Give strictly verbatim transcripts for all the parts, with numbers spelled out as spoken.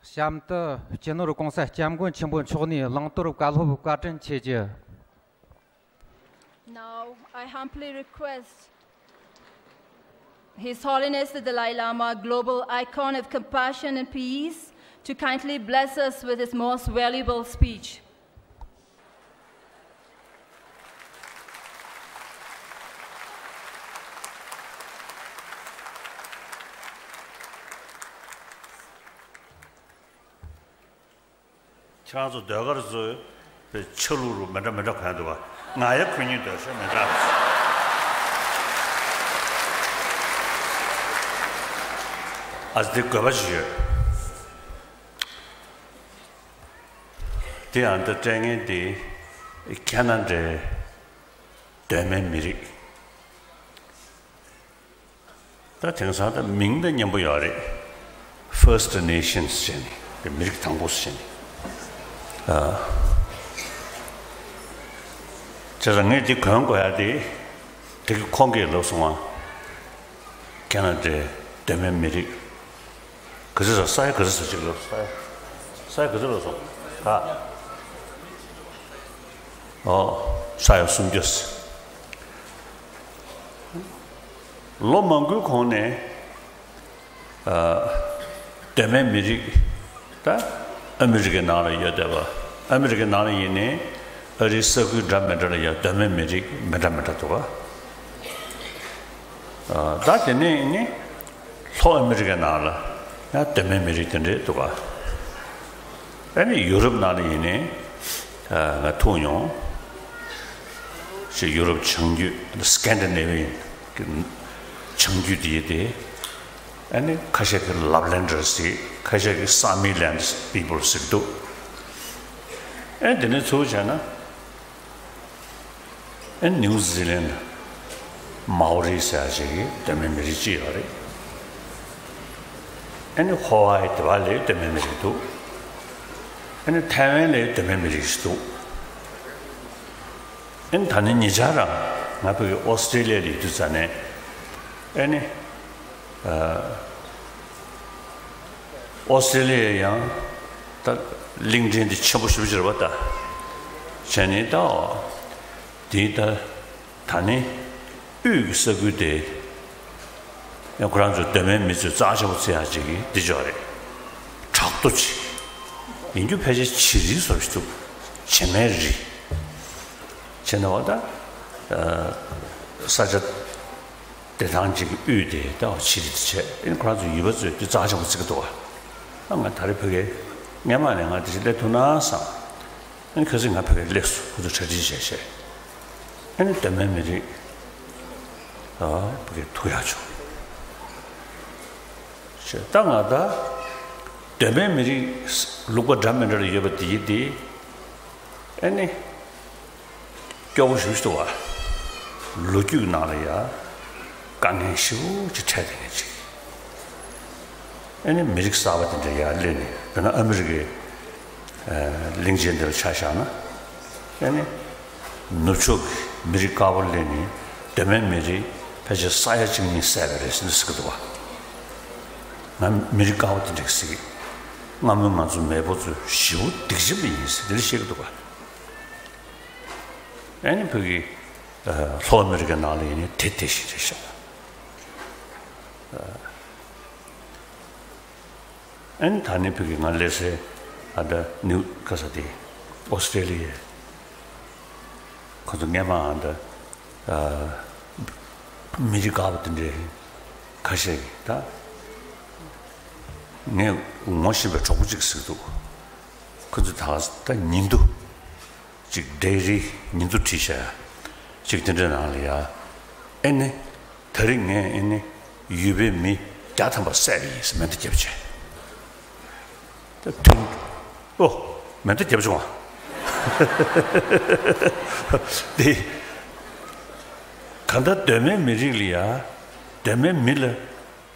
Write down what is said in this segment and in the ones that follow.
གཤམ་དུ་སྤྱི་ནོར་༸གོང་ས་༸སྐྱབས་མགོན་ཆེན་པོ་མཆོག་ནས་བླང་དོར་བཀའ་སློབ་བཀའ་དྲིན་ཆེ་རྒྱུ། Now, I humbly request His Holiness the Dalai Lama, global icon of compassion and peace, to kindly bless us with his most valuable speech. ཁྱེད་རང་ཚོ་ཟློས་གར་ཚོའི་ཆ་ལུགས་རུ་མི་འདྲ་མི་འདྲ་གོན་འདུག་བ། ང་ཡང་གོན་སྙིང་འདོད་ཤོག་མི་འདྲ། ཨ་འདི་དགོས་པ་ཞིག་ཡོད། དེ་ཡང་འདི་སྤྲད་མཁན་དེ་ཁེ་ན་ཌའི་གདོད་མའི་མི་རིགས། ད་དེང་སང་ད་མིང་ད་སྙན་པོ་ཡོད་རེད། First Nations ཟེར་ནས་དེ་མི་རིགས་དང་པོ་ཟེར་ནས། ཨ། བྱས་ཙང་ངས་འདི་གོན་དགོས་ཡ་དེ་དེ་གི་ཁོང་གིས་ལབ་སོང་ང་། ཁེ་ན་ཌའི་གདོད་མའི་མི་རིགས། ག་ཚོད་ཟ། ས་ཡ་ག་ཚོད་ཟ་ཅིག་ལབ། ས་ཡ་ས་ཡ་ག་ཚོད་ལབ་སོང་། ད་ཨོ་ས་ཡ་སུམ་བརྒྱ་ཟེར། ལོ་མང་པོའི་གོང་ནས་ཨ་གདོད་མའི་མི་རིགས་ད་ཨ་མི་རི་ཀའི་ནང་ལ་ཡོད་བསྡད་པ། ཨ་མི་རི་ཀའི་ནང་ལ་ཡིན་ནའི་ཨ་རིའི་ས་ཁུལ་འདྲ་མི་འདྲ་ལ་ཡང་གདོད་མའི་མི་རིགས་མི་འདྲ་མི་འདྲ་འདུག་ག། ཨ་ད་དེ་ནས་ནི་ལྷོ་ཨ་མི་རི་ཀའི་ནང་ལ་ཡང་གདོད་མའི་མི་རིགས་དེ་འདྲས་འདུག་ག། ཨ་ནི་ཡུ་རོབ་ནང་ལ་ཡིན་ནའི་ཨ་ང་ཐུག་མྱོང་། ཞེས་ཡུ་རོབ་བྱང་རྒྱུད་Scandinavian གི་བྱང་རྒྱུད་དེ་ཡིན་ཏེ། ཨ་ནི་ཁ་ཤས་ཀྱིས་Laplanders ཟེར། ཁ་ཤས་ཀྱིས་Sami lands people ཟེར་གྱི་འདུག། ཨ་ནི་དེ་ནས་ཚུར་བྱས་ན། ཨ་ནི་ནིའུ་ཛི་ལན་མའོ་རི་ཟེར་ཡ་ཅིག་གི་གདོད་མའི་མི་རིགས་ཅིག་ཡོད་རེད། ཨ་ནི་ཧོ་ཝའི་དེ་བ་ལའི་གདོད་མའི་མི་རིགས་འདུག། ཨ་ནི་ཐའེ་ཝན་ལའི་གདོད་མའི་མི་རིགས་ཤིག་འདུག། ཨ་ནི་ད་ནི་ཉེ་ཆར་རང་ང་ཕ་གི་ཨོ་སི་ཀྲེ་ལི་ཡ་ལ་ཡོད་དུས་ཙ་ནས། ཨ་ནི་ཨ་ཨོ་སི་ཀྲེ་ལི་ཡ་ཡང་ད་གླིང་ཕྲན་དེ་ཆེན་པོ་ཞེ་པོ་ཅིག་རེད་པ། ད་བྱས་ནས་ད་དེ་ད་ད་ནི་དབུས་ཀྱི་ས་ཁུལ་དེ། ཡང་ཁོ་རང་ཚོའི་གདོད་མའི་མི་ཚོས་རྩ་ཆེན་པོ་བརྩི་ཡག་ཅིག་གི་འདི་ཅོག་རེད། བྲག་རྡོ་ཅིག་ཡིན་རྒྱུ་ཕལ་ཆེར་བྱི་རིལ་བཟོ་ཞིག་འདུག། བྱེ་མའི་རིལ། བྱས་ན་བ་ད་ས་ཆ་བདེ་ཐང་ཅིག་གི་དབུས་དེ་ད་བ་བྱི་རིལ་དེ་བྱས། ཨིན་ཁོ་རང་ཚོའི་ཡུལ་པ་ཚོས་འདི་རྩ་ཆེན་པོ་བརྩི་གི་འདུག་བ། ཨ་ང་ད་རེས་ཕ་གིར་སྔན་མ་ནས་ང་འདི་ཞིག་སླེབས་ཐུབ་ན་བསམ། ཨ་ནི་ཁ་སང་ང་ཕ་གིར་སླེབས་སོང་། ཁོ་ཚོ་གྲ་སྒྲིག་བྱས་བྱས། ཨ་ནི་གདོད་མའི་མི་རིགས་ཨ་ཕ་གིར་ཐུག་ཡག་བྱུང་། ཞེས་ད་ང་ད་གདོད་མའི་མི་རིགས་ལུང་པ་འདྲ་མི་འདྲ་ལ་ཡོད་པ་དེ་ཡིན་ཏེ། ཨ་ནི་སྐྱོ་བོ་ཞེ་པོ་ཞིག་འདུག་བ། ལོ་རྒྱུས་ནང་ལ་ཡ་དཀའ་ངལ་ཞེ་པོ་ཅིག་འཕྲད་བསྡད་མཁན་ཅིག། ཨ་ནི་མི་རིགས་གསར་པ་དེ་འདྲ་ཡར་སླེབས་ནས། དཔེར་ན་ཨ་མི་རི་ཀའི་ཨ་གླིང་ཆེན་འདི་ལ་ཆ་བཞག་ན། ཨ་ནི་ནུབ་ཕྱོགས་ཀྱི་མི་རིགས་དཀར་པོ་སླེབས་ནས་གདོད་མའི་མི་རིགས་ཕལ་ཆེར་ས་ཡ་གཅིག་གཉིས་བསད་པ་རེད་ཟེར་ནས་ཟེར་གྱི་འདུག་བ། ང་མི་རིགས་དཀར་པོ་དེ་འདྲ་ཟེར་གྱི། སྔ་མོ་ང་ཚོ་མེས་པོ་ཚོ་ཞེ་པོ་སྡིག་ཆེན་པོ་ཡིན་ཟེར་དེ་འདྲ་བཤད་ཀྱི་འདུག་བ། ཨ་ནི་ཕ་གི་ཨ་ལྷོ་ཨ་མི་རི་ཀའི་ནང་ལ་ཡིན་ནའི་དེ་དེ་བཞིན་རེད་ཤག། ཨ་ནི་ད་ནི་ཕ་གི་ང་སླེབས་སའི་ཨ་ད་ནིའུ་ག་ས་དེ་ཨོ་སི་ཀྲེ་ལི་ཡའི་ཁོ་ཚོ་སྔན་མ་ཨ་ད་ཨ་མི་རིགས་དཀར་པོ་དེ་འདྲའི་ཁ་ཤས་ཀྱིས་ད་ངས་ངོ་ཤེས་པའི་གྲོགས་པོ་གཅིག་ཟེར་གྱི་འདུག། ཁོ་ཚོས་ད་ད་ཉིན་ཐོ་ཅིག་ཌེ་རི་ཉིན་ཐོ་བྲིས་བཞག་ཅིག་དེ་འདྲའི་ནང་ལ་ཡ། ཨེ་ནི་ད་རེས་ངས་ཨེ་ནི་ཡུལ་པའི་མི་བརྒྱ་ཐམ་པ་བསད་པ་ཡིན་ཟེར་མེ་མདའ་བརྒྱབ་བྱས། ད་དུས་ཨོ་མེ་མདའ་བརྒྱབ་བྱུང་བ། དེ་གང་ལྟར་གདོད་མའི་མི་རིགས་ལ་ཡ་གདོད་མའི་མི་ལ་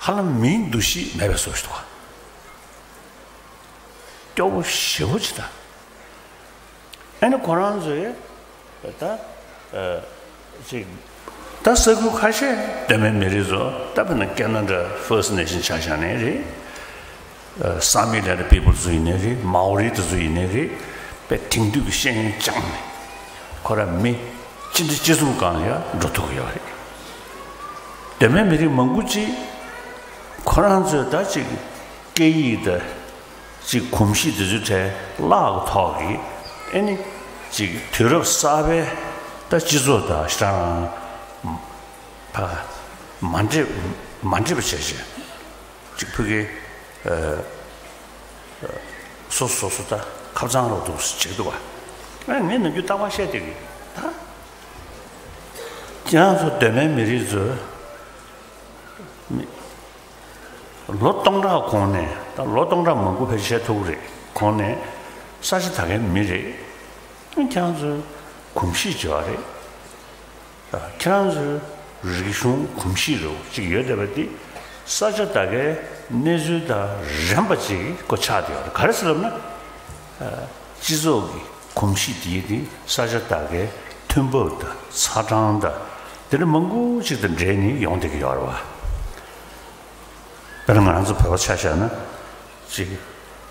ཧ་ལམ་མིའི་འདུ་ཤེས་མེད་པའི་བཟོ་ཞིག་འདུག་བ། སྐྱོ་བོ་ཞེ་པོ་ཅིག་ད། ཨ་ནི་ཁོ་རང་ཚོས་ད་ཨ་ཅིག་ད་ས་ཁུལ་ཁ་ཤས་གདོད་མའི་མི་རིགས་ཚོ་ད་དཔེར་ན་ཁེ་ན་ཌ་First Nation ཆ་བཞག་ནའི་རེད། ཨ། Sami land people ཚོ་ཡིན་ནའི་རེད། མའོ་རི་དེ་ཚོ་ཡིན་ནའི་རེད། དཔེ་དེང་དུས་ཀྱི་ཤེས་ཡོན་སྦྱངས་ནས་ཁོ་རང་མི་སྤྱི་འདི་སྤྱི་ཚོགས་སྒང་ལ་ཡང་འགྲོ་ཐུབ་ཀྱི་ཡོད་རེད། གདོད་མའི་མི་རིགས་མང་པོ་ཅིག་ཁོ་རང་ཚོས་ད་ཅིག་སྐད་ཡིག་དང་ཅིག་གོམས་གཤིས་དེ་ཚོའི་གྲས་བརླག་གི་ཐོག་གི་ཨེ་ནི་ཅིག་དུས་རབས་གསར་པའི་ད་སྤྱི་ཚོགས་དང་ཞེ་དྲག་ཕ་མ་འདྲེས་མ་འདྲེས་པ་བྱས་བྱས། ཅིག་ཕ་གི་ཨ་སོ་སོ་སོ་ད་ཁ་བྱང་རོགས་འདུག་ཅིག་འདུག་བ། ཨ་ངས་ནམ་རྒྱུན་རྟག་པར་བཤད་བསྡད་ཀྱི་ད། ཁྱེད་རང་ཚོ་གདོད་མའི་མི་རིགས་ཚོ་མི་ལོ་སྟོང་ཕྲག་གོང་ནས་ད་ལོ་སྟོང་ཕྲག་མང་པོ་ཕལ་ཆེར་ཐུག་གི་རེད། གོང་ནས་ས་ཆ་ད་གའི་མི་རེད། ཁྱེད་རང་ཚོའི་གོམས་གཤིས་བྱས་པ་རེད། ཁྱེད་རང་ཚོའི་རིག་གཞུང་གོམས་གཤིས་རེད་ཅིག་ཡོད་བསྡད་པ་འདི་ས་ཆ་ད་གའི་གནས་ཚུལ་དང་རན་པ་ཅིག་གོ་ཆགས་བསྡད་ཡོད་རེད། ག་རེ་ཟེར་ལབ་ན། སྤྱི་ཚོགས་ཀྱི་གོམས་གཤིས་དེ་དེ་ས་ཆ་ད་གའི་ཐོན་འབབ་དང་ཚ་གྲང་དང་དེ་འདྲ་མང་པོ་ཅིག་དང་འབྲེལ་ནས་ཡོང་བསྡད་ཀྱི་ཡོད་རེད་བ། དཔེར་ན་ང་རང་ཚོ་བོད་པ་ཆ་བཞག་ན། ཅིག་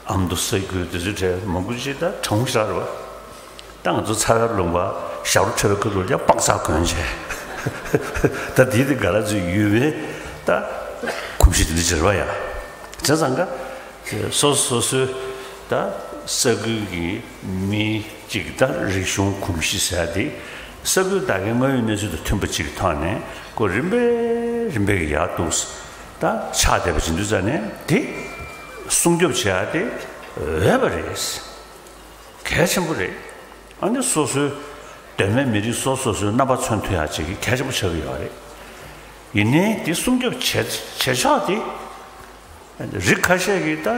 ཨ་མདོ་ས་ཁུལ་དེ་ཚོའི་གྲས་མང་པོ་ཅིག་ད་གྲང་མོ་ཞེ་དྲག་རེད་བ། ད་ང་ཚོ་ཚ་བའི་ལུང་པ་ཞབས་བྲོ་འཁྲབ་པའི་ཁུལ་དུ་ཡང་སྤང་ཚང་གོན་བྱས། ད་དེ་དེ་ག་ལ་ཚོད་ཡོད་པའི་ད་གོམས་གཤིས་དེ་འདྲ་ཅིག་རེད་བ་ཡ། བྱས་ཙང་ཀ་སོ་སོ་སོ་སོའི་ད་ས་ཁུལ་གྱི་མི་གཅིག་ད་རིག་གཞུང་གོམས་གཤིས་ཟེར་ཡ་དེ་ས་ཁུལ་ད་གའི་དངོས་ཡོད་གནས་ཚུལ་དང་མཐུན་པ་ཅིག་གི་ཐོག་ནས་ཁོ་རིམ་པས་རིམ་པས་ཀྱི་ཡར་འདུག་ད་ཆགས་བསྡད་པ་ཅིག་འདུག་ཙང་ནས་དེ་སྲུང་སྐྱོབ་བྱེད་ཡ་དེ་འོས་པ་རེད། གལ་ཆེན་པོ་རེད། ཨ་ནི་སོ་སོའི་གདོད་མའི་མི་རིགས་སོ་སོ་སོའི་རྣམ་པ་མཚོན་ཐུབ་ཡ་ཅིག་གལ་ཆེན་པོ་ཆགས་ཀྱི་ཡོད་རེད། ཡིན་ནའི་དེ་སྲུང་སྐྱོབ་བྱེད་བྱེད་ཕྱོགས་དེ། རིགས་ཁ་ཤས་ཀྱིས་ད་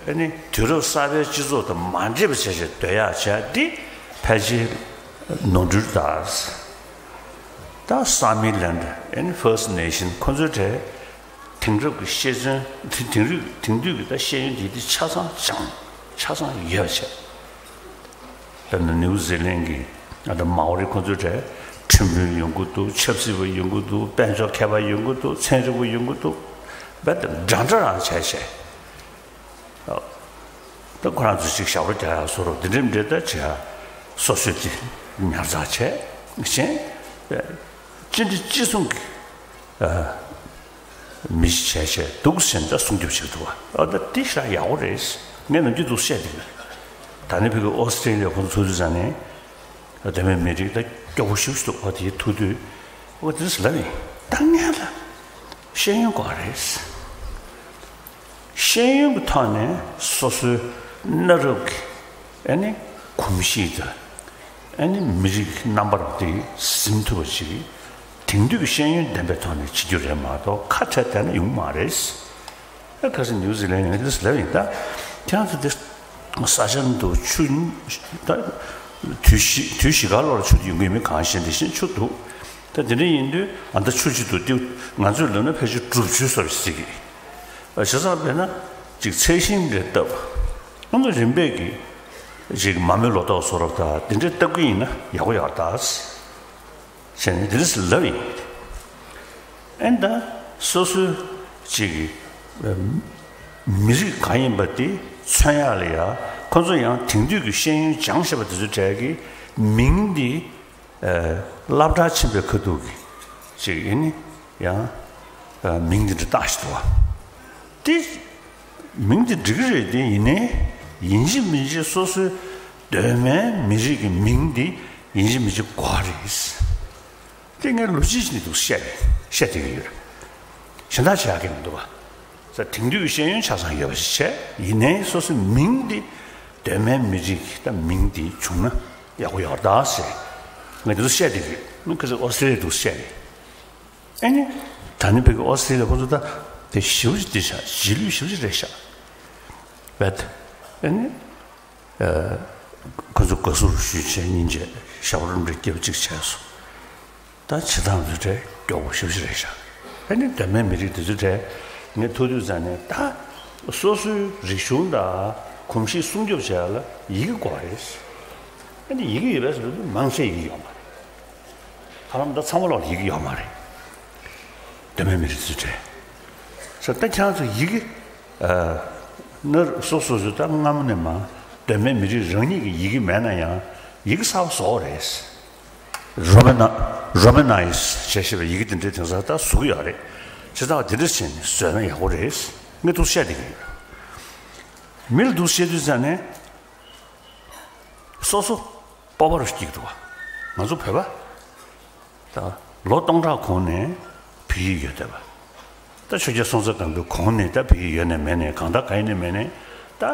ཨ་ནི་དུས་རབས་གསར་པའི་སྤྱི་ཚོགས་དང་མ་འདྲེས་པ་བྱས་བྱས་སྡོད་ཡག་བྱས་འདི་ཕལ་ཆེར་ནོར་འཁྲུལ་དང་། ད་Sami land ཨ་ནི་First Nation ཁོ་ཚོའི་གྲས་དེང་རབས་ཀྱི་ཤེས་ཚན་དེ་དེང་རབས་དེང་དུས་ཀྱི་ད་ཤེས་ཡོན་དེ་དེ་ཆ་ཚང་སྦྱངས་ཆ་ཚང་ཡོད་བྱས། དཔེར་ན་ནིའུ་ཛི་ལན་གྱི་ཨ་ད་མའོ་རི་ཁོ་ཚོའི་གྲས་ཁྲིམས་དཔོན་ཡོང་གི་འདུག་ཆབ་སྲིད་པ་ཡོང་གི་འདུག་དཔལ་འབྱོར་མཁས་པ་ཡོང་གི་འདུག་ཚན་རིག་པ་ཡོང་གི་འདུག་རྦད་དེ་འདྲ་འདྲ་རང་བྱས་བྱས། ཨ་ད་ཁོ་རང་ཚོ་ཞིག་ཞབས་བྲོ་རྒྱག་ཡག་བཟོ་རོགས་འདི་འདྲ་མི་འདྲ་ད་བྱེད་ཡག་སོ་སོའི་དེ་ཉར་ཚགས་བྱས་གཞན་ཅི་འདྲ་ཅི་གསུང་གི་ཨ། མི་ཞིག་བྱས་བྱས་འདུག་ཟེར་ནས་སྲུང་སྐྱོབ་བྱེད་ཐུབ་པ། ཨ་ད་འདི་ཞེ་དྲག་ཡག་པོ་རེད། ངས་ནམ་རྒྱུན་འདུག་བཤད་བསྡད་ཀྱི་ཡོད། ད་ནི་ཕ་གི་ཨོ་སི་ཀྲེ་ལི་ཡ་ཁོང་ཚོ་ཚུར་དུས་ཙང་ནས་གདོད་མའི་མི་རིགས་ད་སྐྱོ་པོ་ཞེ་པོ་ཞིག་འདུག་ཨ་དེ་ཐུག་དུས་ཨོ་དེ་ལབ་ཡིན། ད་ངས་ལ་ཤེས་ཡོན་དགོས་རེད། ཤེས་ཡོན་གྱི་ཐོག་ནས་སོ་སོའི་གནའ་རབས་ཀྱི་ཨ་ནི་གོམས་གཤིས་དང་ཨ་ནི་མི་རིགས་ཀྱི་རྣམ་པ་དེ་ཟིན་ཐུབ་པ་ཞིག་དེང་དུས་ཀྱི་ཤེས་ཡོན་ལྡན་པའི་ཐོག་ནས་བྱེད་རྒྱུ་རེད་མ་གཏོགས་ཁ་བྲལ་བསྡད་ན་ཡོང་མ་རེད། ཨ་ཁ་སང་ནིའུ་ཛི་ལན་ཡང་འདི་ལབ་ཡིན། ད་ཁྱེད་རང་ཚོ་འདི་ས་ཆ་འདུག་ཆུ་ད་དུས་བཞི་དུས་བཞི་ག་ལོར་ཆུ་དེ་ཡོང་གི་མི་གང་ཤེས། དེ་བཞིན་ཆུ་འདུག་ད་དེ་འདྲ་ཡིན་དུས་ཨ་ད་ཆུ་ཅིག་འདུག་དེ་ང་ཚོས་ལབ་ན་ཕལ་ཆེར་སྒྲུབ་ཆུ་བཟོ་བ་ཞིག་གི་བྱས་ཙང་དཔེར་ན་ཅིག་ཚལ་ཞིང་འདྲ་བཏབ། ཨ་ནི་རིམ་པས་ཀྱིས་ཅིག་མ་རྨོས་ལོ་ཏོག་བཟོ་རོགས་དང་དེ་འདྲ་བཏབ་ཀྱི་ཡིན་ན་ཡག་པོ་ཡག་ད་བྱས་ནས་དེ་འདྲ་ལབ་ཡིན། ཨེ་ད་སོ་སོའི་ཅིག་མི་རིགས་གང་ཡིན་པ་དེ་མཚོན་ཡག་ལ་ཡ་ཁོ་ཚོ་ཡང་དེང་དུས་ཀྱི་ཤེས་ཡོན་སྦྱངས་བཞག་པ་དེ་ཚོའི་གྲས་ཀྱི་མིང་འདི། ཨ་སློབ་གྲྭར་ཕྱིན་པའི་ཁ་ཐུག་གི་ཅིག་ཡིན་ནི་ཡང་ཨ་མིང་འདི་འདྲ་བཏགས་ཤིག་འདུག་བ། དེ་མིང་འདི་འགྲིག་གི་རེད། དེ་ཡིན་ནའི་ཡིན་གཅིག་མིན་གཅིག་སོ་སོའི་གདོད་མའི་མི་རིགས་ཀྱི་མིང་འདི་ཡིན་གཅིག་མིན་གཅིག་དགོས་རེད། དེ་ངས་ལོ་གཅིག་ནས་འདུག་བཤད་བཤད་བསྡད་ཀྱི་ཡོད། གཞན་དག་བྱེད་ཡག་གི་མི་འདུག་བ། ས་དེང་དུས་ཀྱི་ཤེས་ཡོན་ཆ་ཚང་ཡོད་པ་ཞིག་བྱས་ཡིན་ནའི་སོ་སོའི་མིང་འདི་གདོད་མའི་མི་རིགས་ཀྱི་ད་མིང་འདི་བྱུང་ན་ཡག་པོ་ཡོད་ད་ཟེར། ང་འདི་ཚོ་བཤད་བསྡད་ཀྱི་ཡོད། ཁ་སང་ཨོ་སི་ཀྲེ་ལི་ཡ་འདུག་བཤད་ཀྱི་ཨ་ནི་ད་ནི་བོད་ཀྱི་ཨོ་སི་ཀྲེ་ལི་ཡ་ཁོ་ཚོ་ད་དེ་ཞེ་པོ་ཅིག་འདི་ཤག་རྗེས་ལུས་ཞེ་པོ་ཅིག་རེད་ཤག་བས་ཨ་ནི། ཁོ་ཚོ་དགའ་བསུ་ཞུས་བྱས་སྙིང་རྗེ་ཞབས་བྲོ་འདྲ་རྒྱབ་ཅིག་བྱས་སོང་། ད་བྱེད་སྟངས་དེ་འདྲ་སྐྱོ་པོ་ཞེ་པོ་ཅིག་རེད་ཤག་ཨ་ནི་གདོད་མའི་མི་རིགས་དེ་ཚོ་འདྲ་ངས་ཐུག་དུས་ཙང་ནས་ད་སོ་སོའི་རིག་གཞུང་དང་གོམས་གཤིས་སྲུང་སྐྱོབ་བྱེད་ཡག་ལ་ཡི་གེ་དགོས་རེད། ཨ་ནི་ཡི་གེ་ཡོད་པས་ཟེར་དུས་མང་ཆེ་ཡི་གེ་ཡོད་མ་རེད། ཧ་ལམ་ད་ཚང་མ་ལོག་ཡི་གེ་ཡོད་མ་རེད། གདོད་མའི་མི་རིགས་ཚོའི་གྲས། ས་ད་ཁྱེད་རང་ཚོ་ཡི་གེ་ ནི་སོ་སོ་སོ་ད་སྔ་མོ་ནས་མ་གདོད་མའི་མི་རིགས་རང་ཉིད་ཀྱི་ཡི་གེ་མེད་ན་ཡང་ཡི་གེ་གསར་པ་བཟོ་བ་རེད། རོ་མ་ན་རོ་མ་ནའི་ཟེར་ཞེས་པའི་ཡི་གེ་དེ་འདྲའི་དེང་སང་ད་བཟོ་གི་ཡོད་རེད། བྱས་ཙང་དེ་འདྲ་བྱས་ནས་བཟོས་ན་ཡག་པོ་རེད། ངས་འདུག་བཤད་བསྡད་ཀྱི་ཡོད། མི་ལ་འདུག་བཤད་དུས་ཙང་ནས་སོ་སོ་སྤོབས་པ་རུ་སྐྱེ་གི་འདུག་བ། ང་ཚོ་བོད་པ་ད་ལོ་སྟོང་ཕྲག་གོང་ནས་བོད་ཡིག་ཡོད་བསྡད་པ། ད་ཆོས་རྒྱལ་སྲོང་བཙན་སྒམ་པོའི་གོང་ནས་ད་བོད་ཡིག་ཡོད་ནས་མེད་ནས་གང་ལྟར་གང་ཡིན་ནས་མེད་ནས་ད་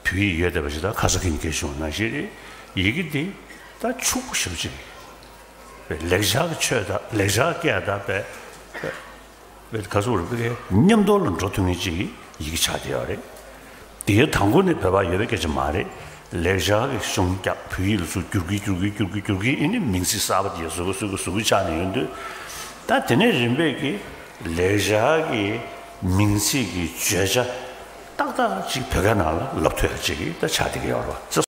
བོད་ཡིག་ཡོད་བསྡད་པ་ཞིག་ད་ཁ་སང་ཁ་ཉིན་སྐད་ཆ་བྱུང་བ་ནང་བཞིན་རེད། ཡི་གེ་འདི་ད་ཕྱུག་པོ་ཞེ་པོ་ཅིག་རེད། ལེགས་སྦྱར་གྱི་ཆོས་དང་ལེགས་སྦྱར་སྐད་དང་བས་བས་ག་ཚོད་རེད་པས་མཉམ་དུ་ལ་འགྲོ་ཐུབ་མཁན་ཅིག་ཡི་གེ་ཆགས་བསྡད་ཡོད་རེད། དེའི་དང་པོ་ནི་བོད་པ་ཡོད་པའི་སྐད་ཆ་མ་རེད། ལེགས་སྦྱར་གྱི་གཞུང་རྒྱ་བོད་ཡིག་ལ་ཚུར་བསྒྱུར་གི་བསྒྱུར་གི་བསྒྱུར་གི་བསྒྱུར་གི་ཨེ་ནི་མིང་ཚིག་གསར་པ་དེ་བཟོ་གི་བཟོ་གི་བཟོ་གི་ཆགས་ནས་ཡོང་དུས། ད་དེ་ནས་རིམ་པས་ཀྱི་ལེགས་སྦྱར་གྱི་མིང་ཚིག་གི་བརྗོད་བྱ་ཏག་ཏག་ཅིག་བོད་སྐད་ནང་ལ་ལབ་ཐུབ་ཡ་ཅིག་ད་ཆགས་བསྡད་ཀྱི་ཡོད་རེད་བ།